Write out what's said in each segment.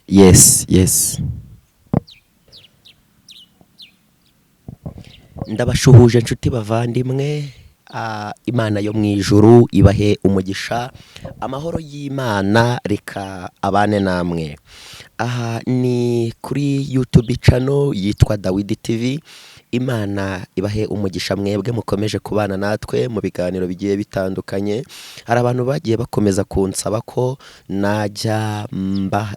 Yes. Ndabashuhuje nshuti bavandimwe. Imana yo mu ijuru ibahe umugisha, amahoro y'Imana reka abane namwe. Aha ni kuri YouTube channel yitwa Dawidi TV. Imana ibahe umugisha mwebwe mukomeje kubana natwe mu biganiro bigiye bitandukanye. Hari abantu bagiye bakomeza kunsaba ko najya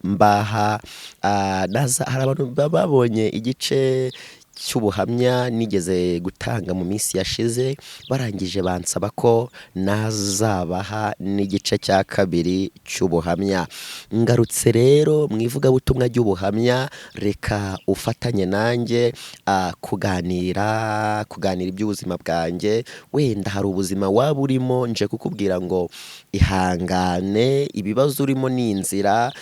mbaha, hari abantu babonye igice cy'ubuhamya nigeze gutanga mu minsi yashize, barangije bansaba ko nazabaha n'igice cya kabiri cy'ubuhamya. Ngarutse rero mu ivugabutumwa ry'ubuhamya, reka ufatanye nanjye kuganira iby'ubuzima bwanjye. Wenda hari ubuzima waba urimo, nje kukubwira ngo ihangane, ibibazo urimo ni inzira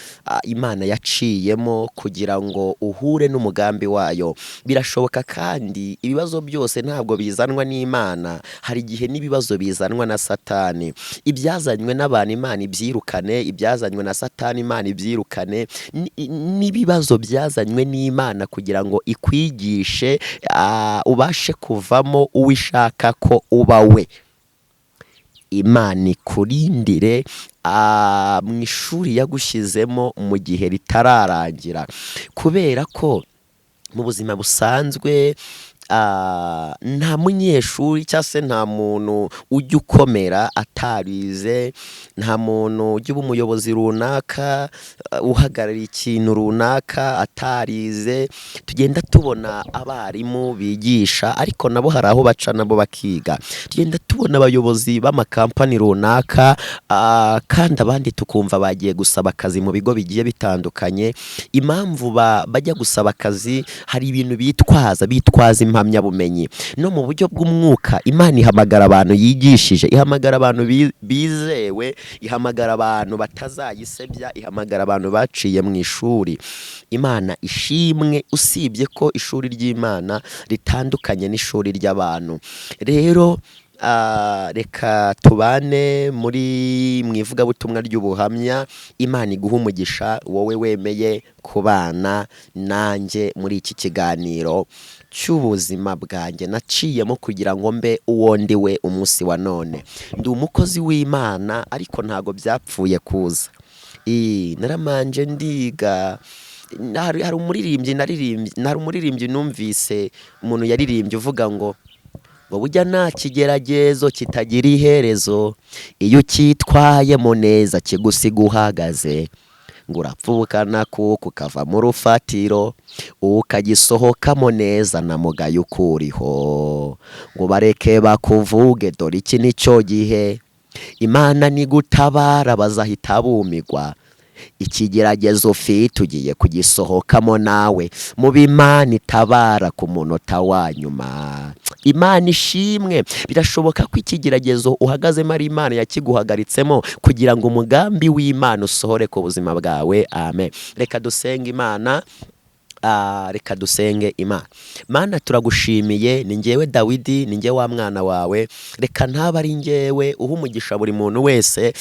Imana yaciyemo kugira ngo uhure n'umugambi wayo. Birashoboka kandi ibibazo byose ntabwo bizanwa n'Imana, hari igihe n'ibibazo bizanwa na Satani. Ibyazanywe n'abantu Imana ibyirukane, ibyazanywe na Satani Imana ibyirukane, n'ibibazo byazanywe n'Imana kugira ngo ikwigishe, ubashe kuvamo uwo ishaka ko uba we. Imana ikurindire mu ishuri yagushyizemo mu gihe ritararangira, kubera ko mu buzima busanzwe nta munyeshuri cyangwa se nta muntu ujya ukomera atarize, nta muntu ujya uba umuyobozi runaka, uhagarariye ikintu runaka atarize. Tugenda tubona abarimu bigisha, ariko nabo hari aho baca nabo bakiga. Tugenda tubona abayobozi b'amakampani runaka, kandi abandi tukumva bagiye gusaba akazi mu bigo bigiye bitandukanye. Impamvu bajya gusaba akazi, hari ibintu bitwaza, bitwaza impamyabumenyi. No mu buryo bw'umwuka Imana ihamagara abantu yigishije, ihamagara abantu bizewe, ihamagara abantu batazayisebya, ihamagara abantu baciye mu ishuri. Imana ishimwe, usibye ko ishuri ry'Imana ritandukanye n'ishuri ry'abantu. Rero reka tubane muri mu ivugabutumwa ry'ubuhamya. Imana iguha umugisha wowe wemeye kubana nanjye muri iki kiganiro cy'ubuzima bwanjye naciyemo kugira ngo mbe uwo ndi we umunsi wa none. Ndi umukozi w'Imana, ariko ntago byapfuye kuza. Naramanje ndiga. Hari umuririmbyi naririmbye, hari umuririmbyi numvise umuntu yaririmbye uvuga ngo burya nta kigeragezo kitagira iherezo, iyo ucyitwayemo neza kigusiga uhagaze, ngo urapfukana kuko ukava mu rufatiro ukagisohokamo neza na mugayo ukuriho, ngo bareke bakuvuge dore iki nicyo gihe, Imana nigutabara bazahita bumigwa, ikigeragezo ufite ugiye kugisohokamo nawe, mu Imana itabara ku munota wa nyuma. Imana ishimwe. Birashoboka ko ikigeragezo uhagazemo ari Imana yakiguhagaritsemo kugira ngo umugambi w'Imana usohore ku buzima bwawe. Amen. Reka dusenge Imana. Reka dusenge Imana. Mana, turagushimiye, ni njyewe Dawidi, ni njye wa mwana wawe. Reka ntaba ari njyewe, uha umugisha buri muntu wese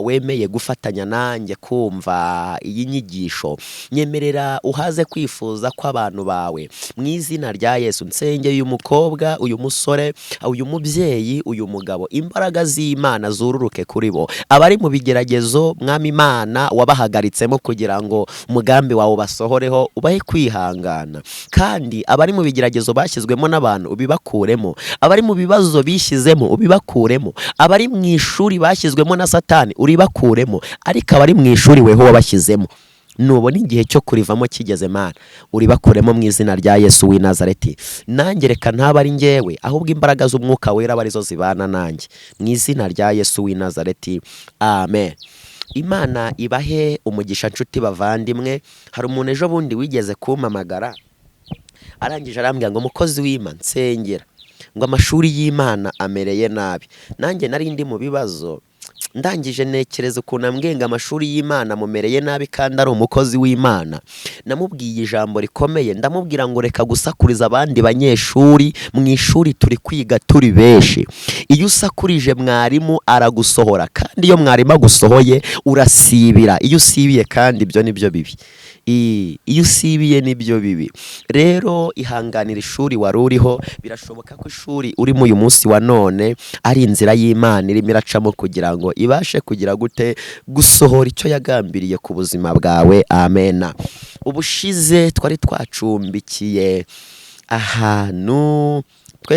wemeye gufatanya nanjye kumva iyi nyigisho. Nyemerera uhaze kwifuza kw'abantu bawe mu izina rya Yesu. Nsengeye uyu mukobwa, uyu musore, uyu mubyeyi, uyu mugabo, imbaraga z'Imana zururuke kuri bo. Abari mu bigeragezo, Mwami Imana wabahagaritsemo kugira ngo umugambi wawe ubasohoreho, ubahe kwihangana. Kandi abari mu bigeragezo bashyizwemo n'abantu ubibakuremo, abari mu bibazo bishyizemo ubibakuremo, abari mu ishuri bashyizwemo na Satani uribakuremo, ariko abari mu ishuri weho wabashyizemo, nubona igihe cyo kurivamo kigeze, Mana uribakuremo mu izina rya Yesu w'i Nazareti. Nanjye reka ntaba ari njyewe, ahubwo imbaraga z'umwuka wera aba arizo zibana nanjye mu izina rya Yesu w'i Nazareti. Amen. Imana ibahe umugisha nshuti bavandimwe. Hari umuntu ejo bundi wigeze kumpamagara, arangije arambwira ngo mukozi w'Imana nsengera, ngo amashuri y'Imana amereye nabi. Nanjye nari ndi mu bibazo. Ndangije ntekereza ukuntu ambwenga amashuri y'Imana mumereye nabi kandi ari umukozi w'Imana. Namubwiye ijambo rikomeye, ndamubwira ngo reka gusakuriza abandi banyeshuri mu ishuri, turi kwiga turi benshi. Iyo usakurije mwarimu aragusohora, kandi iyo mwarimu agusohoye urasibira. Iyo usibiye kandi ibyo nibyo bibi. Iyo usibiye nibyo bibi. Rero ihanganira ishuri wari uriho. Birashoboka ko ishuri urimo uyu munsi wa none ari inzira y'Imana irimo iracamo kugira ngo ibashe kugira gute? Gusohora icyo yagambiriye ku buzima bwawe. Amena. Ubushize twari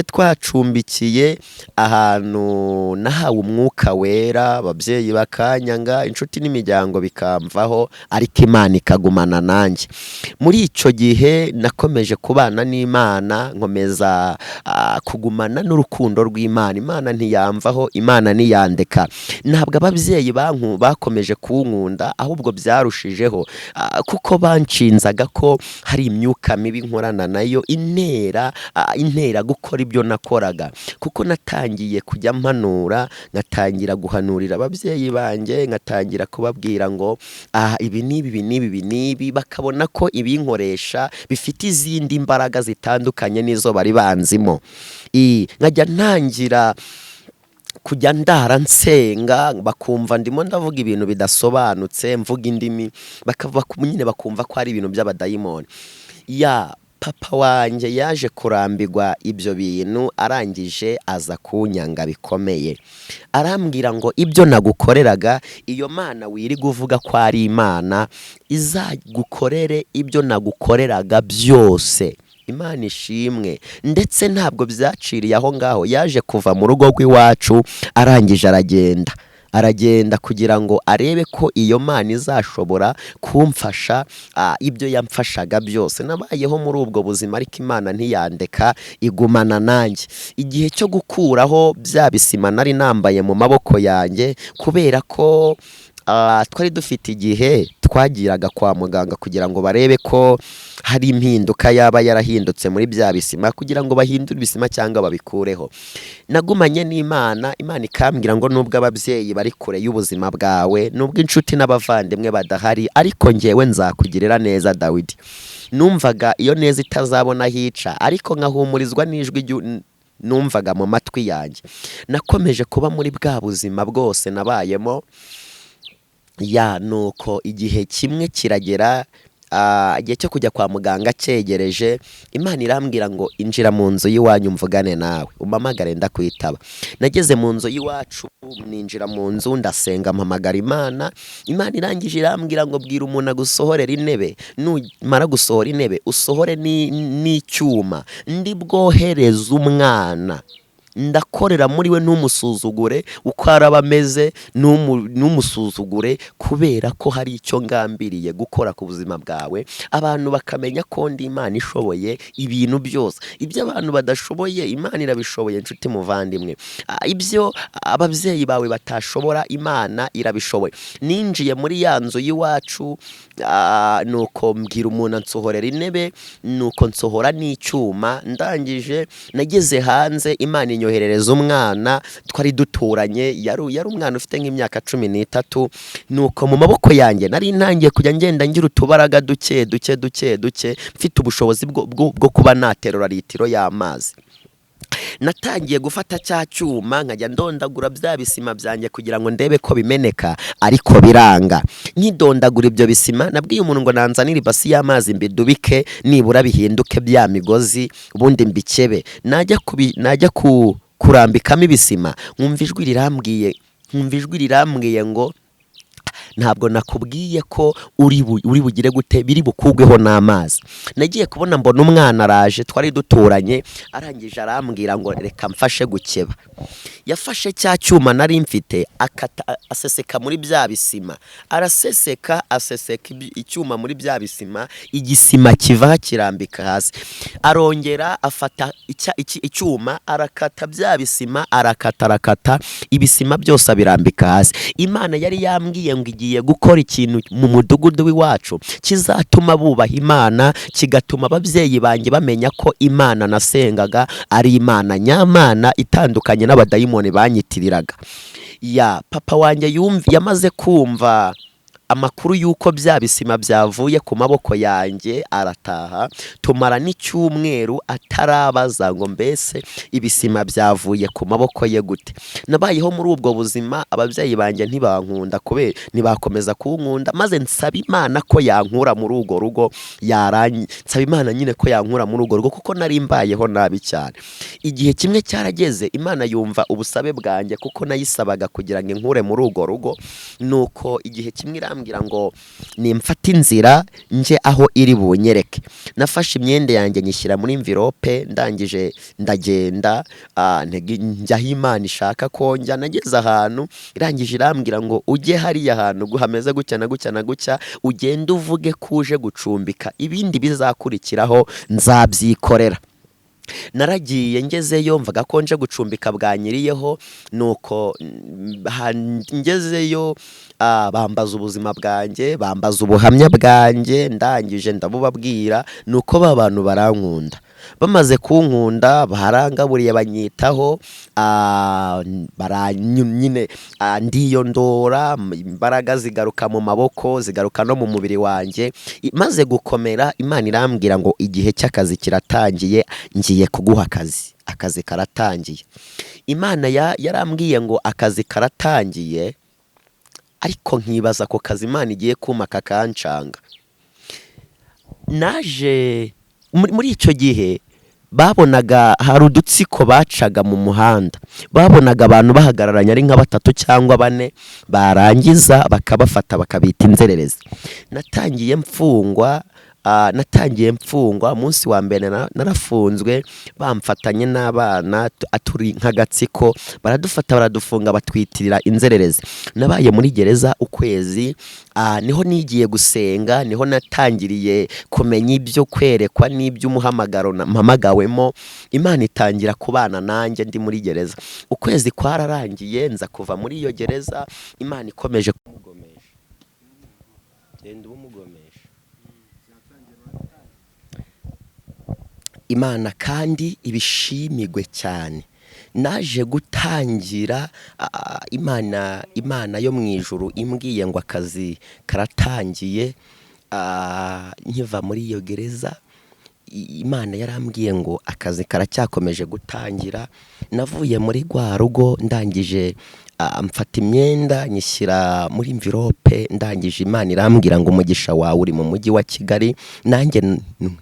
twacumbikiye ahantu, nahawe umwuka wera, ababyeyi bakanyanga, inshuti n'imiryango bikamvaho, ariko Imana ikagumana nanjye. Muri icyo gihe nakomeje kubana n'Imana, nkomeza kugumana n'urukundo rw'Imana. Imana ntiyamvaho, Imana ntiyandeka. Ntabwo ababyeyi bakomeje kunkunda, ahubwo byarushijeho, kuko banshinzaga ko hari imyuka mibi nkorana nayo intera gukora ibyo nakoraga, kuko natangiye kujya mpanura, nkatangira guhanurira ababyeyi banjye, nkatangira kubabwira ngo aha ibi n'ibi, ibi n'ibi, ibi n'ibi, bakabona ko ibinkoresha bifite izindi mbaraga zitandukanye n'izo bari banzimo. Nkajya ntangira kujya ndara nsenga, bakumva ndimo ndavuga ibintu bidasobanutse, mvuga indimi, bakava nyine bakumva ko ari ibintu by'abadayimoni. Ya papa wanjye yaje kurambirwa ibyo bintu, arangije aza kunyanga bikomeye, arambwira ngo ibyo nagukoreraga, iyo Mana wirirwa uvuga ko ari Imana, izagukorere ibyo nagukoreraga byose. Imana ishimwe. Ndetse ntabwo byaciriye aho ngaho, yaje kuva mu rugo rw'iwacu, arangije aragenda kugira ngo arebe ko iyo Mana izashobora kumfasha ibyo yamfashaga byose. Nabayeho muri ubwo buzima, ariko Imana ntiyandeka, igumana nanjye. Igihe cyo gukuraho bya bisima nari nambaye mu maboko yanjye, kubera ko twari dufite igihe twagiraga kwa muganga kugira ngo barebe ko hari impinduka yaba yarahindutse muri bya bisima, kugira ngo bahindure ibisima cyangwa babikureho. Nagumanye n'Imana, Imana ikambwira ngo nubwo ababyeyi bari kure y'ubuzima bwawe, nubwo inshuti n'abavandimwe badahari, ariko ngewe nzakugirira neza, Dawidi. Numvaga iyo neza itazabona ahica, ariko nkahumurizwa n'ijwi numvaga mu matwi yanjye. Nakomeje kuba muri bwa buzima bwose nabayemo. Ya, nuko igihe kimwe kiragera, igihe cyo kujya kwa muganga cyegereje, Imana irambwira ngo injira mu nzu y'iwanyu mvugane nawe, umpamagare ndakwitaba. Nageze mu nzu y'iwacu, ninjira mu nzu, ndasenga, mpamagara Imana. Imana irangije irambwira ngo bwira umuntu agusohorera intebe, numara gusohora intebe usohore n'icyuma, ndi bwohereze umwana, ndakorera muri we, ntumusuzugure uko araba ameze, ntumusuzugure, kubera ko hari icyo ngambiriye gukora ku buzima bwawe, abantu bakamenya ko ndi Imana ishoboye ibintu byose. Ibyo abantu badashoboye, Imana irabishoboye. Inshuti muvandimwe, ibyo ababyeyi bawe batashobora, Imana irabishoboye. Ninjiye muri ya nzu y'iwacu, nuko mbwira umuntu ansohorera intebe, nuko nsohora n'icyuma. Ndangije nageze hanze, Imana inyoherereza umwana twari duturanye, yari umwana ufite nk'imyaka 13. Nuko mu maboko yanjye nari ntangiye kujya ngenda ngira utubaraga duke duke duke duke, mfite ubushobozi bwo kuba naterura litiro y'amazi. Natangiye gufata cya cyuma, nkajya ndondagura bya bisima byanjye kugira ngo ndebe ko bimeneka, ariko biranga. Nkidondagura ibyo bisima, nabwiye umuntu ngo nanzanire ibasi y'amazi mbidubike, nibura bihinduke bya migozi, ubundi mbikebe. Najya kurambikamo ibisima, nkumva ijwi rirambwiye ngo ntabwo nakubwiye ko uri bugire gute, biri bukugweho n'amazi. Nagiye kubona mbona umwana araje twari duturanye, arangije arambwira ngo reka mfashe gukeba. Yafashe cya cyuma nari mfite, akata, aseseka muri bya bisima, araseseka, aseseka icyuma muri bya bisima, igisima kivaho kirambika hasi. Arongera afata icyuma, arakata bya bisima, arakata, arakata ibisima byose, abirambika hasi. Imana yari yambwiye ngo igiye gukora ikintu mu mudugudu w'iwacu kizatuma bubaha Imana, kigatuma ababyeyi banjye bamenya ko Imana nasengaga ari Imana nyamana, itandukanye n'abadayimoni banyitiriraga. Ya papa wanjye yamaze kumva amakuru y'uko bya bisima byavuye ku maboko yanjye, arataha, tumara n'icyumweru atarabaza ngo mbese ibisima byavuye ku maboko ye gute. Nabayeho muri ubwo buzima, ababyeyi banjye ntibankunda, kubera ntibakomeza kunkunda, maze nsaba Imana ko yankura muri urwo rugo, nsaba Imana nyine ko yankura muri urwo rugo kuko nari mbayeho nabi cyane. Igihe kimwe cyarageze, Imana yumva ubusabe bwanjye kuko nayisabaga kugira ngo inkure muri urwo rugo. Nuko igihe kimwe irambwira ngo nimfate inzira nje aho iri bunyereke. Nafashe imyenda yanjye nyishyira muri mvirope, ndangije ndagenda, njya aho Imana ishaka ko njya. Nageze ahantu, irangije irambwira ngo ujye hariya hantu hameze gutya na gutya na gutya, ugende uvuge ko uje gucumbika, ibindi bizakurikiraho nzabyikorera. Naragiye, ngezeyo mvaga ko nje gucumbika bwanyiriyeho. Nuko ngezeyo, bambaza ubuzima bwanjye, bambaza ubuhamya bwanjye, ndangije ndabubabwira. Nuko ba bantu barankunda. Bamaze kunkunda barangaburiye, banyitaho, nyine ndiyondora, imbaraga zigaruka mu maboko, zigaruka no mu mubiri wanjye. Maze gukomera, Imana irambwira ngo igihe cy'akazi kiratangiye, ngiye kuguha akazi. Akazi karatangiye. Imana yarambwiye ngo akazi karatangiye, ariko nkibaza ako kazi Imana igiye kumpa kakancanga. Naje muri icyo gihe babonaga hari udutsiko bacaga mu muhanda, babonaga abantu bahagararanye ari nka batatu cyangwa bane, barangiza bakabafata bakabita inzererezi. Natangiye mfungwa, natangiye mfungwa umunsi wa mbere narafunzwe, bamfatanye n'abana, turi nk'agatsiko, baradufata baradufunga, batwitirira inzererezi. Nabaye muri gereza ukwezi, niho nigiye gusenga, niho natangiriye kumenya ibyo kwerekwa n'iby'umuhamagaro mpamagawemo. Imana itangira kubana nanjye ndi muri gereza. Ukwezi kwararangiye, nza kuva muri iyo gereza Imana ikomeje kumugomesha. Genda ubumugomesha. Imana kandi ibishimigwe cyane. Naje gutangira, Imana yo mu ijuru imbwiye ngo akazi karatangiye, nkiva muri iyo gereza Imana yarambwiye ngo akazi karacyakomeje gutangira. Navuye muri rwa rugo, ndangije mfata imyenda nyishyira muri mvirope, ndangije Imana irambwira ngo umugisha wawe uri mu mujyi wa Kigali. Nanjye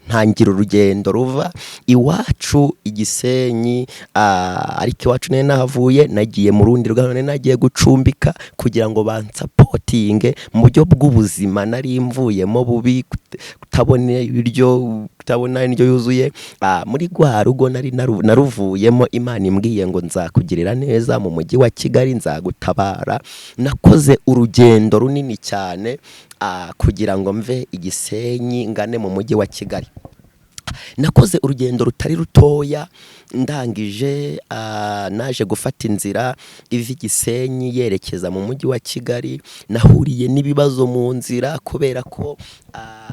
ntangira urugendo ruva iwacu i Gisenyi, ariko iwacu nari nahavuye, nagiye mu rundi rugo nari nagiye gucumbika kugira ngo bansapotinge mu buryo bw'ubuzima nari mvuyemo bubi, kutabona ibiryo, kutabona indyo yuzuye. Muri rwa rugo nari naruvuyemo Imana imbwiye ngo nzakugirira neza mu mujyi wa Kigali, nzagutabara. Nakoze urugendo runini cyane, kugira ngo mve i Gisenyi ngane mu mujyi wa Kigali. Nakoze urugendo rutari rutoya, ndangije naje gufata inzira iva i Gisenyi yerekeza mu mujyi wa Kigali. Nahuriye n'ibibazo mu nzira kubera ko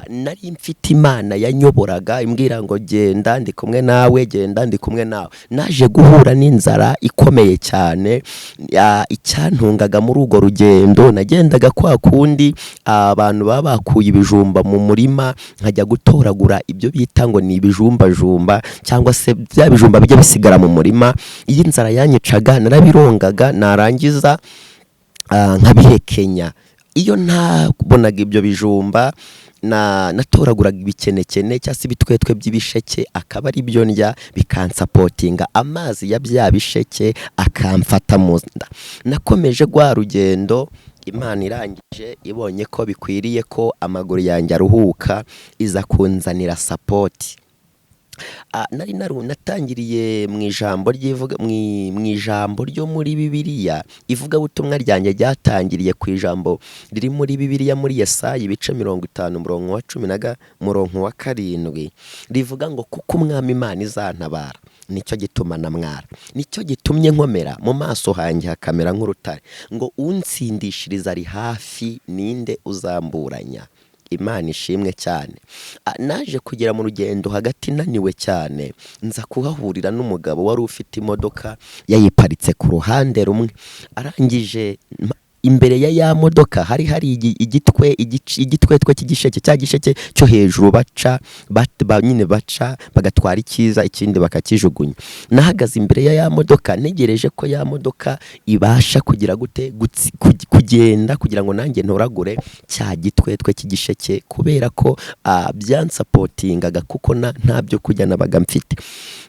nari mfite Imana yanyoboraga imbwira ngo genda ndi kumwe nawe, genda ndi kumwe nawe. Naje guhura n'inzara ikomeye cyane, icyantungaga muri urwo rugendo nagendaga kwa kundi abantu baba bakuye ibijumba mu murima, nkajya gutoragura ibyo bita ngo ni ibijumbajumba cyangwa se bya bijumba bijya bisigara mu murima. Iyo inzara yanyicaga narabirongaga, narangiza nkabihekenya. Iyo ntabonaga ibyo bijumba natoraguraga ibikenekene cyangwa se ibitwetwe by'ibisheke, akaba ari byo ndya bikansapotinga, amazi ya bya bisheke akamfata mu nda. Nakomeje rwa rugendo, Imana irangije ibonye ko bikwiriye ko amaguru yanjye aruhuka, iza kunzanira sapoti. Nari natangiriye mu ijambo ry'ivuga, mu ijambo ryo muri Bibiliya. Ivugabutumwa ryanjye ryatangiriye ku ijambo riri muri Bibiliya, muri Yesaya ibice 50 umurongo wa cumi na murongo wa 7, rivuga ngo kuko Umwami Imana izantabara, nicyo gituma namwara, nicyo gitumye nkomera, mu maso hanjye hakamera nk'urutare, ngo unsindishiriza ari hafi, ninde uzamburanya? Imana ishimwe cyane. Naje kugera mu rugendo hagati naniwe cyane, nza kuhahurira n'umugabo wari ufite imodoka yayiparitse ku ruhande rumwe. Arangije imbere ya modoka hari igitwetwe cy'igisheke, cya gisheke cyo hejuru baca nyine baca bagatwara icyiza, ikindi bakakijugunya. Nahagaze imbere ya modoka ntegereje ko ya modoka ibasha kugira gute kugenda kugira ngo nanjye ntoragure cya gitwetwe cy'igisheke, kubera ko byansapotingaga kuko nta byo kurya nabaga mfite.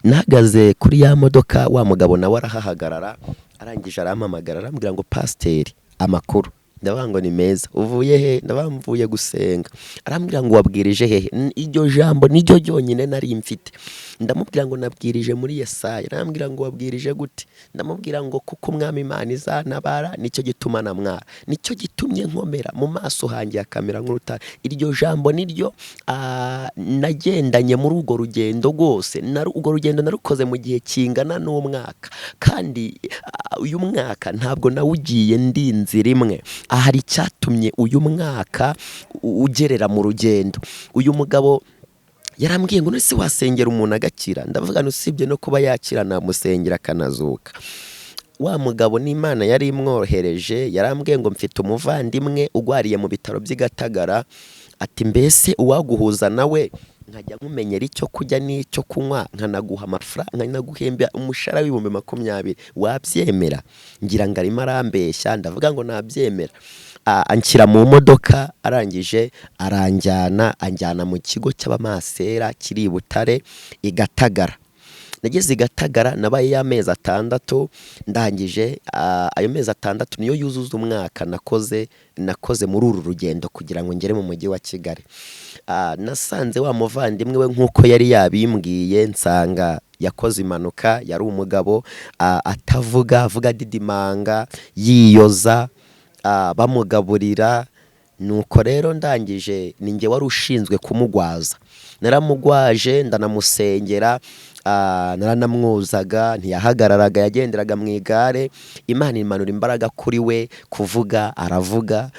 Nahagaze kuri ya modoka, wa mugabo nawe arahahagarara, arangije arampamagara, arambwira ngo: "Pasiteri, amakuru?" Ndavuga ngo: "Ni meza." "Uvuye he?" Ndavuga: "Mvuye gusenga." Arambwira ngo: "Wabwirije hehe?" Iryo jambo niryo ryonyine nari mfite. Ndamubwira ngo: "Nabwirije muri Yesaya." Arambwira ngo: "Wabwirije gute?" Ndamubwira ngo: "Kuko Umwami Imana izantabara, nicyo gituma namwara, nicyo gitumye nkomera, mu maso hanjye hakamera nk'urutare." Iryo jambo niryo nagendanye muri urwo rugendo rwose. Urwo rugendo narukoze mu gihe kingana n'umwaka, kandi uyu mwaka ntabwo nawugiye ndi inzira imwe. Hari icyatumye uyu mwaka ugerera mu rugendo. Uyu mugabo yarambwiye ngo: "None wasengera umuntu agakira?" Ndavuga ngo: "Usibye no kuba yakira, namusengera akanazuka." Wa mugabo n'Imana yari imwohereje. Yarambwiye ngo: "Mfite umuvandimwe ugwariye mu bitaro by'i Gatagara," ati: "Mbese uwaguhuza nawe nkajya nkumenyera icyo kurya n'icyo kunywa, nkanaguha amafaranga, nkanaguhemba umushahara w'20,000, wabyemera?" Ngira ngo arimo arambeshya, ndavuga ngo: "Nabyemera." Anshyira mu modoka, arangije aranjyana, anjyana mu kigo cy'abamasera kiri i Butare i Gatagara. Nageze i Gatagara, nabaye y'amezi 6. Ndangije ayo mezi 6 niyo yuzuza umwaka nakoze muri uru rugendo kugira ngo ngere mu mujyi wa Kigali. Nasanze wa muvandimwe we nk'uko yari yabimbwiye, nsanga yakoze impanuka. Yari umugabo atavuga, avuga didimanga, yiyoza, bamugaburira. Nuko rero ndangije ni njye wari ushinzwe kumugwaza. Naramugwaje, ndanamusengera, naranamwozaga. Ntiyahagararaga, yagenderaga mu igare. Imana imanura imbaraga kuri we, kuvuga aravuga,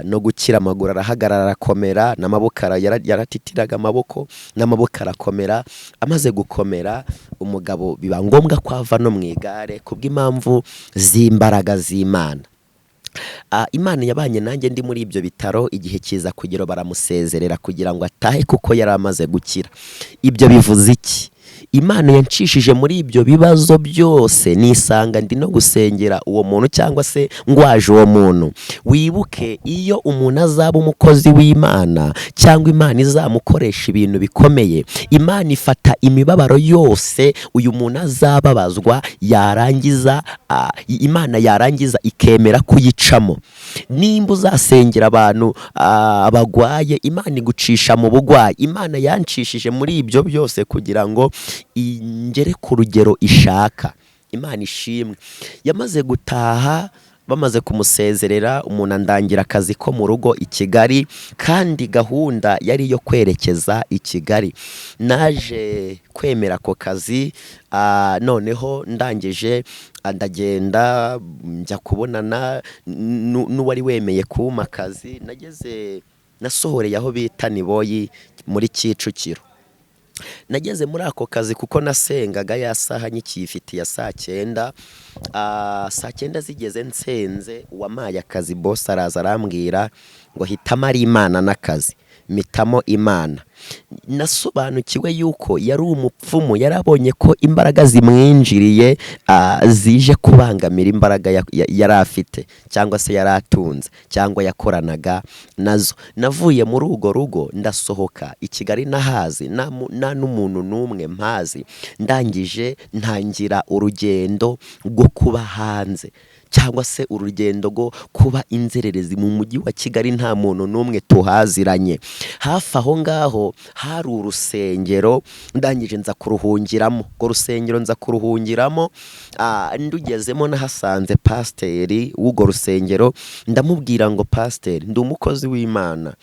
no gukira amaguru arahagarara arakomera, n'amaboko yaratitiraga amaboko, n'amaboko arakomera. Amaze gukomera, umugabo biba ngombwa ko ava no mu igare kubw'impamvu z'imbaraga z'Imana. Imana yabanye nanjye ndi muri ibyo bitaro. Igihe kiza kugera baramusezerera kugira ngo atahe kuko yari amaze gukira. Ibyo bivuze iki? Imana yancishije muri ibyo bibazo byose, nisanga ndi no gusengera uwo muntu cyangwa se ngwaje uwo muntu. Wibuke, iyo umuntu azaba umukozi w'Imana cyangwa Imana izamukoresha ibintu bikomeye, Imana ifata imibabaro yose uyu muntu azababazwa, yarangiza Imana yarangiza ikemera kuyicamo. Nimba uzasengera abantu bagwaye, Imana igucisha mu bugwayi. Imana yancishije muri ibyo byose kugira ngo ingere ku rugero ishaka. Imana ishimwe. Yamaze gutaha, bamaze kumusezerera, umuntu andangira akazi ko mu rugo i Kigali, kandi gahunda yari iyo kwerekeza i Kigali. Naje kwemera ako kazi, noneho ndangije ndagenda njya kubonana n'uwari wemeye kumpa akazi. Nageze, nasohoreye aho bita Niboyi muri Kicukiro. Nageze muri ako kazi, kuko nasengaga ya saha nyikiyifitiye ya saa 9. Saa 9 zigeze nsenze, uwampaye akazi, boss, araza arambwira ngo: "Hitamo ari Imana n'akazi." Mpitamo Imana. Nasobanukiwe yuko yari umupfumu, yari abonye ko imbaraga zimwinjiriye zije kubangamira imbaraga yari afite cyangwa se yari atunze cyangwa yakoranaga nazo. Navuye muri urwo rugo, ndasohoka i Kigali nahazi nta n'umuntu n'umwe mpazi. Ndangije ntangira urugendo rwo kuba hanze cyangwa se urugendo rwo kuba inzererezi mu mujyi wa Kigali, nta muntu n'umwe tuhaziranye. Hafi aho ngaho hari urusengero, ndangije nza kuruhungiramo. Urwo rusengero nza kuruhungiramo. Ndugezemo nahasanze pasiteri w'urwo rusengero. Ndamubwira ngo: "Pasiteri, ndi umukozi w'Imana.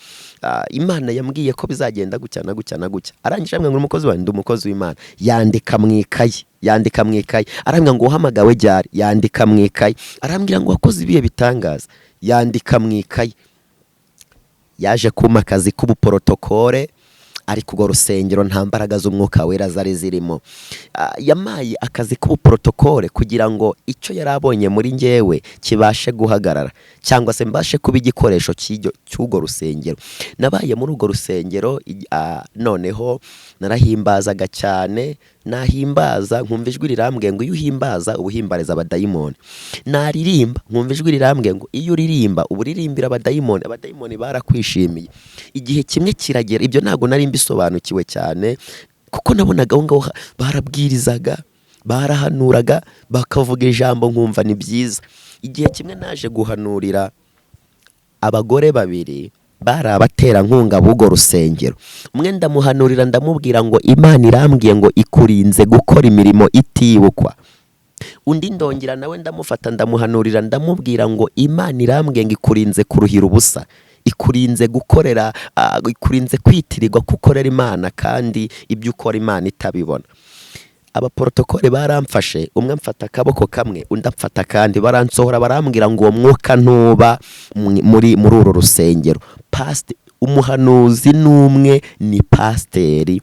Imana yambwiye ko bizagenda gutya na gutya na gutya." Arangije ambwira ngo: "Umukozi wawe?" "Ndi umukozi w'Imana." Yandika mu ikayi, yandika mu ikayi. Arambwira ngo: "Uhamagawe ryari?" Yandika mu ikayi. Arambwira ngo: "Wakoze ibihe bitangaza?" Yandika mu ikayi. Yaje kumpa akazi k'ubuporotokore, ariko urwo rusengero nta mbaraga z'Umwuka Wera zari zirimo. Yampaye akazi k'ubuporotokore kugira ngo icyo yari abonye muri njyewe kibashe guhagarara, cyangwa se mbashe kuba igikoresho cy'urwo rusengero. Nabaye muri urwo rusengero, noneho narahimbazaga cyane, nahimbaza nkumva ijwi rirambwiye ngo: "Iyo uhimbaza uba uhimbariza abadayimoni." Naririmba nkumva ijwi rirambwiye ngo: "Iyo uririmba uba uririmbira abadayimoni, abadayimoni barakwishimiye." Igihe kimwe kiragera, ibyo ntabwo nari mbisobanukiwe cyane, kuko nabonaga aho ngaho barabwirizaga, barahanuraga, bakavuga ijambo nkumva ni byiza. Igihe kimwe naje guhanurira abagore babiri bari abaterankunga b'urwo rusengero. Umwe ndamuhanurira, ndamubwira ngo: "Imana irambwiye ngo ikurinze gukora imirimo itibukwa." Undi ndongera nawe ndamufata, ndamuhanurira, ndamubwira ngo: "Imana irambwiye ngo ikurinze kuruhira ubusa, ikurinze gukorera, ikurinze kwitirirwa ko ukorera Imana kandi ibyo ukora Imana itabibona." Abaporotokole baramfashe, umwe amfata akaboko kamwe, undi amfata akandi, baransohora, barambwira ngo uwo mwuka ntuba muri uru rusengero. Umuhanuzi n'umwe ni pasiteri,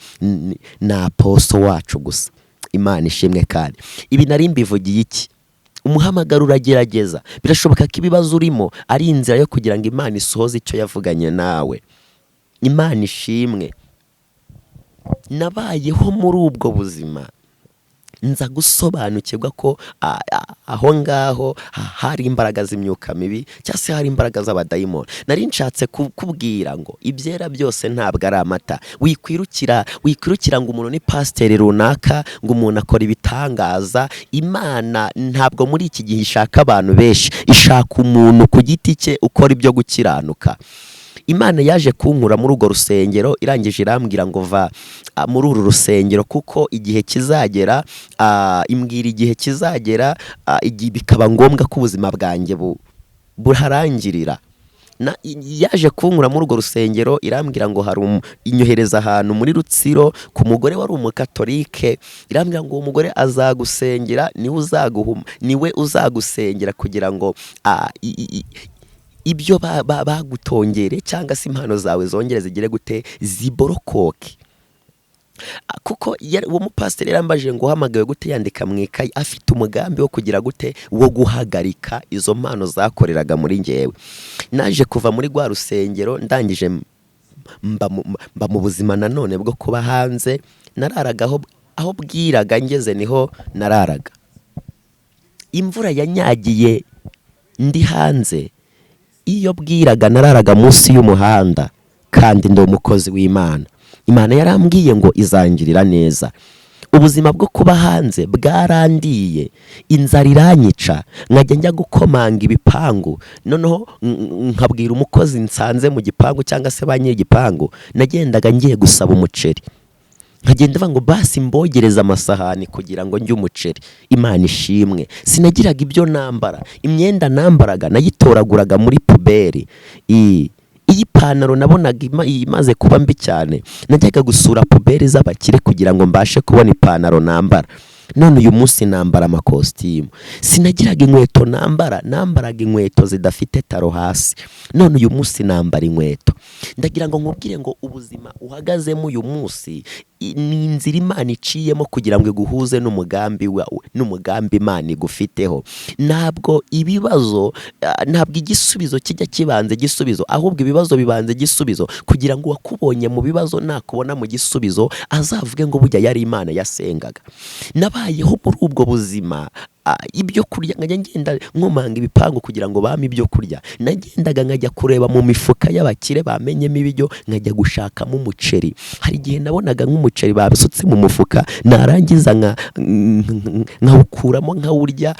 ni apostle wacu gusa. Imana ishimwe. Kandi ibi nari mbivugiye iki? Umuhamagaro uragerageza. Birashoboka ko ibibazo urimo ari inzira yo kugira ngo Imana isohoze icyo yavuganye nawe. Imana ishimwe. Nabayeho muri ubwo buzima, nza gusobanukirwa ko aho ngaho hari imbaraga z'imyuka mibi, cyangwa se hari imbaraga z'abadayimoni. Nari nshatse kukubwira ngo ibyera byose ntabwo ari amata. Wikwirukira ngo umuntu ni pasiteri runaka, ngo umuntu akora ibitangaza. Imana ntabwo muri iki gihe ishaka abantu benshi, ishaka umuntu ku giti cye ukora ibyo gukiranuka. Imana yaje kunkura muri urwo rusengero, irangije irambwira ngo: "Va muri uru rusengero kuko igihe kizagera." Imbwira igihe kizagera, igihe bikaba ngombwa ko ubuzima bwanjye buharangirira. Yaje kunkura muri urwo rusengero, irambwira ngo hari inyohereza ahantu muri Rutsiro ku mugore wari umukatolike. Irambwira ngo: "Uwo mugore azagusengera, niwe uzagusengera kugira ngo ibyo bagutongere cyangwa se impano zawe zongere zigere gute, ziborokoke." Kuko uwo mupasiteri yarambajije ngo: "Uhamagawe gute?" Yandika mu ikayi, afite umugambi wo kugira gute, wo guhagarika izo mpano zakoreraga muri njyewe. Naje kuva muri rwa rusengero, ndangije mba mu buzima nanone bwo kuba hanze. Nararaga aho bwiraga ngeze, niho nararaga. Imvura yanyagiye ndi hanze. Iyo bwiraga nararaga munsi y'umuhanda, kandi ndi umukozi w'Imana. Imana yarambwiye ngo izangirira neza. Ubuzima bwo kuba hanze bwarandiye, inzara iranyica, nkajya njya gukomanga ibipangu, noneho nkabwira umukozi nsanze mu gipangu cyangwa se ba nyir'igipangu. Nagendaga ngiye gusaba umuceri, nkagenda mvuga ngo: "Basi mbogereze amasahani kugira ngo njye umuceri." Imana ishimwe. Sinagiraga ibyo nambara, imyenda nambaraga nayitoraguraga muri poubelle. Iyi pantaro nabonaga imaze kuba mbi cyane, najyaga gusura poubelle z'abakire kugira ngo mbashe kubona ipantaro nambara. None uyu munsi nambara amakositimu. Sinagiraga inkweto nambara, nambaraga inkweto zidafite talon hasi. None uyu munsi nambara inkweto. Ndagira ngo nkubwire ngo ubuzima uhagazemo uyu munsi ni inzira Imana iciyemo kugira ngo iguhuze n'umugambi wawe, n'umugambi Imana igufiteho. Ntabwo ibibazo, ntabwo igisubizo kijya kibanza igisubizo, ahubwo ibibazo bibanza igisubizo, kugira ngo uwakubonye mu bibazo nakubona mu gisubizo azavuge ngo: "Burya yari Imana yasengaga." Nabayeho muri ubwo buzima, ibyo kurya nkajya ngenda nkomanga ibipangu kugira ngo bampe ibyo kurya. Nagendaga nkajya kureba mu mifuka y'abakire bamenyemo ibiryo, nkajya gushakamo umuceri. Hari igihe nabonaga nk'umuceri babisutse mu mufuka, narangiza nkawukuramo nkawurya,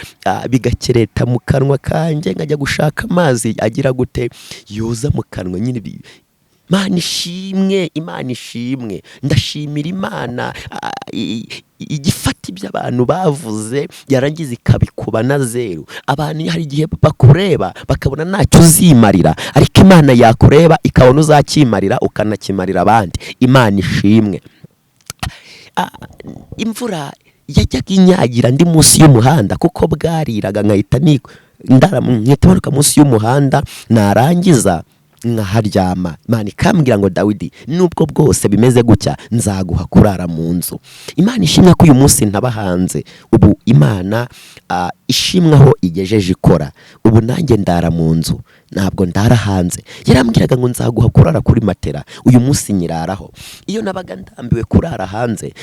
bigakereta mu kanwa kanjye, nkajya gushaka amazi agira gute, yoza mu kanwa nyine. Imana ishimwe, Imana ishimwe. Ndashimira Imana igifata ibyo abantu bavuze, yarangiza ikabikuba na zeru. Abantu hari igihe bakureba bakabona ntacyo uzimarira, ariko Imana yakureba ikabona uzakimarira, ukanakimarira abandi. Imana ishimwe. Imvura yajyaga inyagira ndi munsi y'umuhanda, kuko bwariraga nkahita ndara, nkahita manuka munsi y'umuhanda, narangiza Nkaharyama. Imana ikambwira ngo: "Dawidi, nubwo bwose bimeze gutya, nzaguha kurara mu nzu." Imana ishimwe ko uyu munsi ntaba hanze. Ubu Imana ishimwe aho igejeje ikora. Ubu nanjye ndara mu nzu, ntabwo ndara hanze. Yarambwiraga ngo: "Nzaguha kurara kuri matera." Uyu munsi nyiraraho. Iyo nabaga ndambiwe kurara hanze,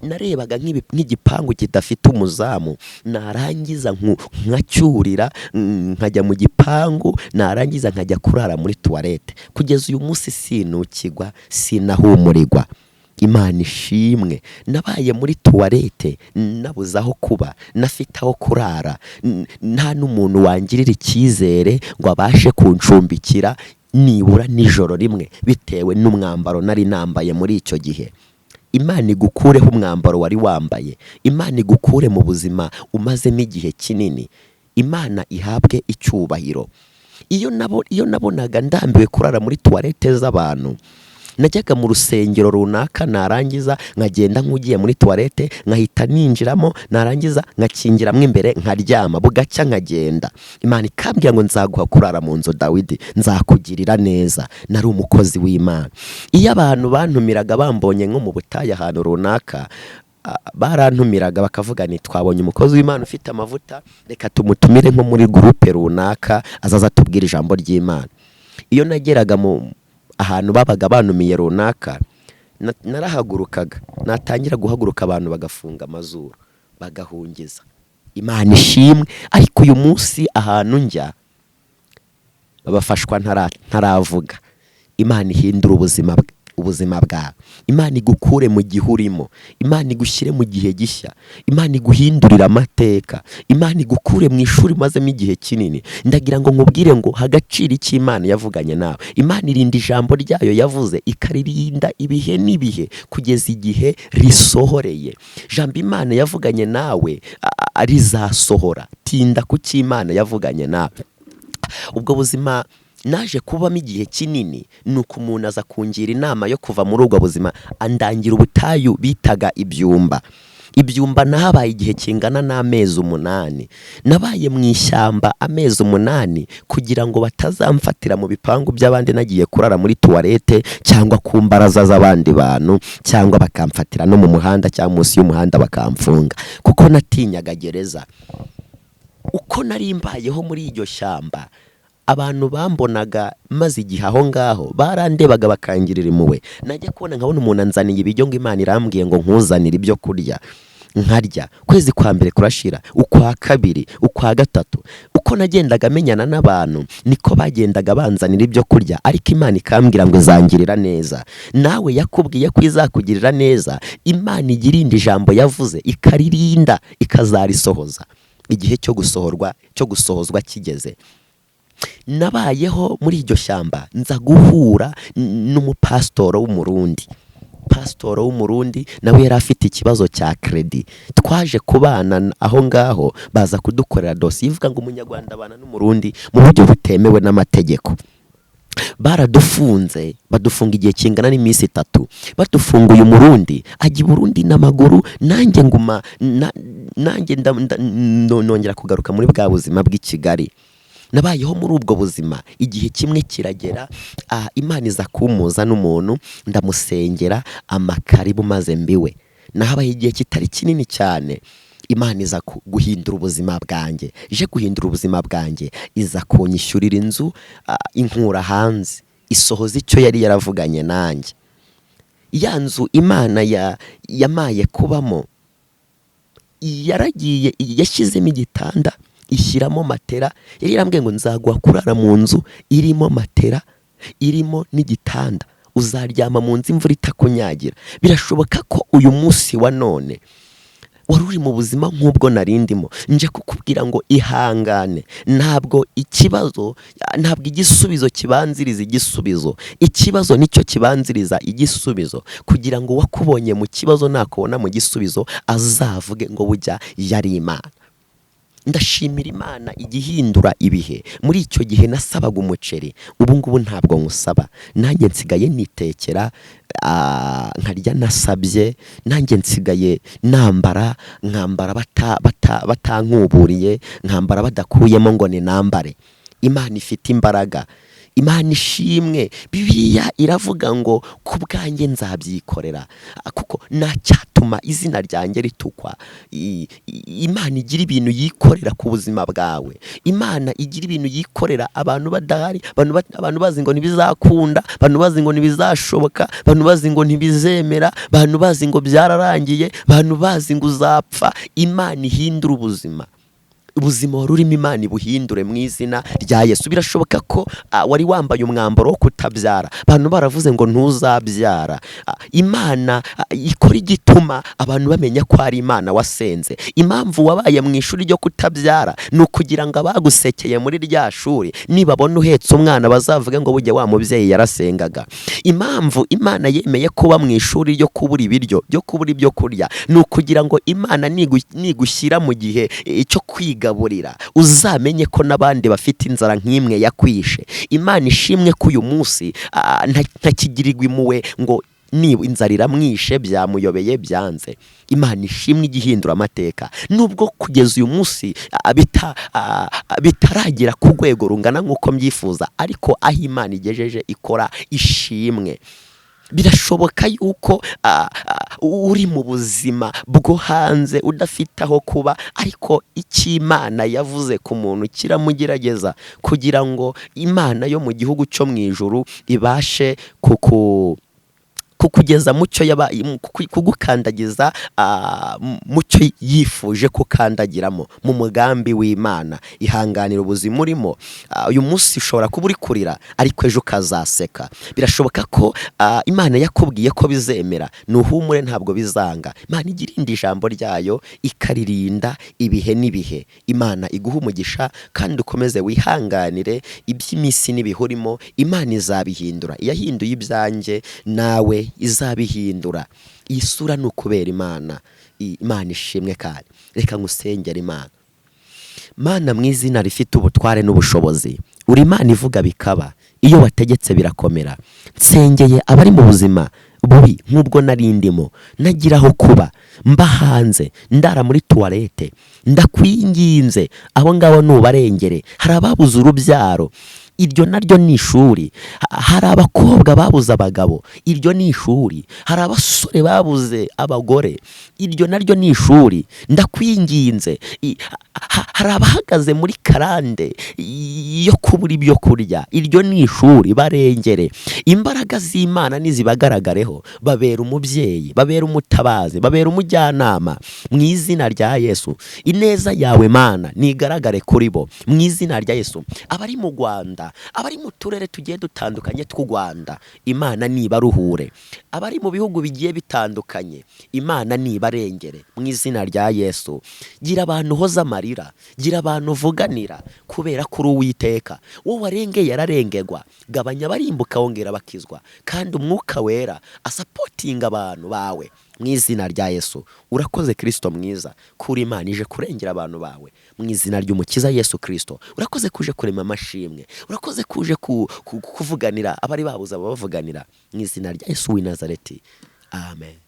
narebaga nk'igipangu kidafite umuzamu, narangiza nkacyurira, nkajya mu gipangu, narangiza nkajya kurara muri toilette. Kugeza uyu munsi sinukigwa, sinahumurirwa. Imana ishimwe. Nabaye muri toilette, nabuze aho kuba, nafite aho kurara, nta n'umuntu wangirira icyizere ngo abashe kuncumbikira nibura nijoro rimwe, bitewe n'umwambaro nari nambaye muri icyo gihe. Imana igukureho umwambaro wari wambaye. Imana igukure mu buzima umazemo igihe kinini. Imana ihabwe icyubahiro. Iyo nabonaga ndambiwe kurara muri toilette z'abantu, najyaga mu rusengero runaka, narangiza nkagenda nk'ugiye muri toilette, nkahita ninjiramo, narangiza nkakingiramo imbere, nkaryama, bugacya nkagenda. Imana ikambwira ngo: "Nzaguha kurara mu nzu, Dawidi, nzakugirira neza." Nari umukozi w'Imana. Iyo abantu bantumiraga, bambonye nko mu butayu ahantu runaka, barantumiraga bakavuga ni: "Twabonye umukozi w'Imana ufite amavuta, reka tumutumire nko muri groupe runaka, azaza atubwire ijambo ry'Imana." Iyo nageraga mu ahantu babaga banumiye runaka, narahagurukaga, natangira guhaguruka abantu bagafunga amazuru, bagahungiza. Imana ishimwe. Ariko uyu munsi ahantu njya babafashwa ntaravuga. Imana ihindura ubuzima bwawe. Imana igukure mu gihe urimo. Imana igushyire mu gihe gishya. Imana iguhindurire amateka. Imana igukure mu ishuri umazemo igihe kinini. Ndagira ngo nkubwire ngo hagaciro icyo Imana yavuganye nawe. Imana irinda ijambo ryayo yavuze, ikaririnda ibihe n'ibihe kugeza igihe risohoreye. Jambo Imana yavuganye nawe rizasohora. Tinda ku cyo Imana yavuganye nawe. Ubwo buzima naje kubamo igihe kinini, ni uko umuntu aza kungira inama yo kuva muri ubwo buzima, andangira ubutayu bitaga Ibyumba. Ibyumba nahabaye igihe kingana n'amezi 8. Nabaye mu ishyamba amezi 8 kugira ngo batazamfatira mu bipangu by'abandi nagiye kurara muri toilette cyangwa ku mbaraza z'abandi bantu, cyangwa bakamfatira no mu muhanda cyangwa munsi y'umuhanda bakamfunga, kuko natinyaga gereza. Uko nari mbayeho muri iryo shyamba, abantu bambonaga maze igihe aho ngaho barandebaga bakangirira impuhwe. Najya kubona nkabona umuntu anzaniye ibiryo ngo: "Imana irambwiye ngo nkuzanire ibyo kurya." Nkarya. Kwezi kwa mbere kurashira, ukwa kabiri, ukwa gatatu. Uko nagendaga menyana n'abantu, niko bagendaga banzanira ibyo kurya, ariko Imana ikambwira ngo izangirira neza. Nawe yakubwiye ko izakugirira neza. Imana ijya irinda ijambo yavuze, ikaririnda, ikazarisohoza igihe cyo gusohorwa, cyo gusohozwa kigeze. Nabayeho muri iryo shyamba, nza guhura n'umupasitoro w'Umurundi. Pasitoro w'Umurundi nawe yari afite ikibazo cya crédit. Twaje kubana aho ngaho, baza kudukorera dosiye ivuga ngo Umunyarwanda abana n'Umurundi mu buryo butemewe n'amategeko. Baradufunze, badufunga igihe kingana n'iminsi 3. Badufunguye, Umurundi ajya i Burundi n'amaguru, nanjye nguma nanjye nongera kugaruka muri bwa buzima bw'i Kigali. Nabayeho muri ubwo buzima. Igihe kimwe kiragera, Imana iza kumpuza n'umuntu, ndamusengera, amakaribu maze mbiwe. Nahabaye igihe kitari kinini cyane. Imana iza guhindura ubuzima bwanjye. Ije guhindura ubuzima bwanjye, iza kunyishyurira inzu, inkura hanze, isohoza icyo yari yaravuganye nanjye. Ya nzu Imana yamaye kubamo, yaragiye yashyizemo igitanda, ishyiramo matera. Yari yarambwiye ngo: "Nzaguha kurara mu nzu irimo matera, irimo n'igitanda, uzaryama mu nzu imvura itakunyagira." Birashoboka ko uyu munsi wa none wari uri mu buzima nk'ubwo nari ndimo. Nje kukubwira ngo ihangane. Ntabwo ikibazo, ntabwo igisubizo kibanziriza igisubizo. Ikibazo nicyo kibanziriza igisubizo, kugira ngo uwakubonye mu kibazo nakubona mu gisubizo azavuge ngo: "Bujya yari Imana." Ndashimira Imana igihindura ibihe. Muri icyo gihe nasabaga umuceri, ubu ngubu ntabwo nkusaba. Nanjye nsigaye nitekera, nkarya nasabye. Nanjye nsigaye nambara, nkambara batankuburiye, nkambara badakuyemo ngo ni nambare. Imana ifite imbaraga. Imana ishimwe. Bibiliya iravuga ngo ku bwanjye nzabyikorera, kuko ntacyatuma izina ryanjye ritukwa. Imana igira ibintu yikorera ku buzima bwawe. Imana igira ibintu yikorera abantu badahari, abantu bazi ngo ntibizakunda, abantu bazi ngo ntibizashoboka, abantu bazi ngo ntibizemera, abantu bazi ngo byararangiye, abantu bazi ngo uzapfa. Imana ihindura ubuzima. Ubuzima wari urimo Imana ibuhindure mu izina rya Yesu. Birashoboka ko wari wambaye umwambaro wo kutabyara, abantu baravuze ngo ntuzabyara. Imana ikora igituma abantu bamenya ko ari Imana wasenze. Impamvu wabaye mu ishuri ryo kutabyara ni ukugira ngo abagusekeye muri rya shuri nibabona uhetse umwana bazavuge ngo burya wa mubyeyi yarasengaga. Impamvu Imana yemeye kuba mu ishuri ryo kubura ibiryo, ryo kubura ibyo kurya, ni ukugira ngo Imana nigushyira mu gihe cyo kwigaburira uzamenye ko n'abandi bafite inzara nk'imwe yakwishe. Imana ishimwe ko uyu munsi ntakigirirwa impuhwe ngo niba inzara iramwishe byamuyobeye byanze. Imana ishimwe igihindura amateka, nubwo kugeza uyu munsi bitaragera ku rwego rungana nk'uko mbyifuza, ariko aho Imana igejeje ikora ishimwe. Birashoboka yuko uri mu buzima bwo hanze udafite aho kuba, ariko icyo Imana yavuze ku muntu kiramugerageza kugira ngo Imana yo mu gihugu cyo mu ijuru ibashe kukugeza mu cyo yaba kugukandagiza mu cyo yifuje kukandagiramo mu mugambi w'Imana. Ihanganira ubuzima urimo. Uyu munsi ushobora kuba uri kurira, ariko ejo ukazaseka. Birashoboka ko Imana yakubwiye ko bizemera, nuhumure ntabwo bizanga. Imana igira irindi ijambo ryayo ikaririnda ibihe n'ibihe. Imana iguhe umugisha kandi ukomeze wihanganire iby'iminsi n'ibihe urimo. Imana izabihindura. Iyahinduye ibyanjye nawe izabihindura. Iyi sura ni ukubera Imana. Imana ishimwe. Kandi reka ngusengere Imana. Mana, mu izina rifite ubutware n'ubushobozi, uri Imana ivuga bikaba, iyo wategetse birakomera. Nsengeye abari mu buzima bubi nk'ubwo nari ndimo, nagira aho kuba, mba hanze, ndara muri toilette. Ndakwinginze, abo ngabo nubarengere. Hari ababuze urubyaro, iryo naryo ni ishuri. Hari abakobwa babuze abagabo, iryo ni ishuri. Hari abasore babuze abagore, iryo naryo ni ishuri. Ndakwinginze, hari abahagaze muri karande yo kubura ibyo kurya, iryo ni ishuri. Barengere, imbaraga z'Imana nizibagaragareho, babera umubyeyi, babera umutabazi, babera umujyanama mu izina rya Yesu. Ineza yawe Mana nigaragare kuri bo mu izina rya Yesu. Abari mu Rwanda, abari mu turere tugiye dutandukanye tw'u Rwanda, Imana nibaruhure. Abari mu bihugu bigiye bitandukanye, Imana nibarengere mu izina rya Yesu. Gira abantu uhoza amarira, gira abantu uvuganira, kubera ko uri Uwiteka. Wowe warengeye yararengerwa, gabanya abarimbuka wongera bakizwa, kandi Umwuka Wera asapotinga abantu bawe mu izina rya Yesu. Urakoze Kristo mwiza, kuri Imana ije kurengera abantu bawe mu izina ry'Umukiza Yesu Kristo. Urakoze kuje kurema amashimwe, urakoze kuje kuvuganira abari babuze ababavuganira mu izina rya Yesu w'i Nazareti. Amen.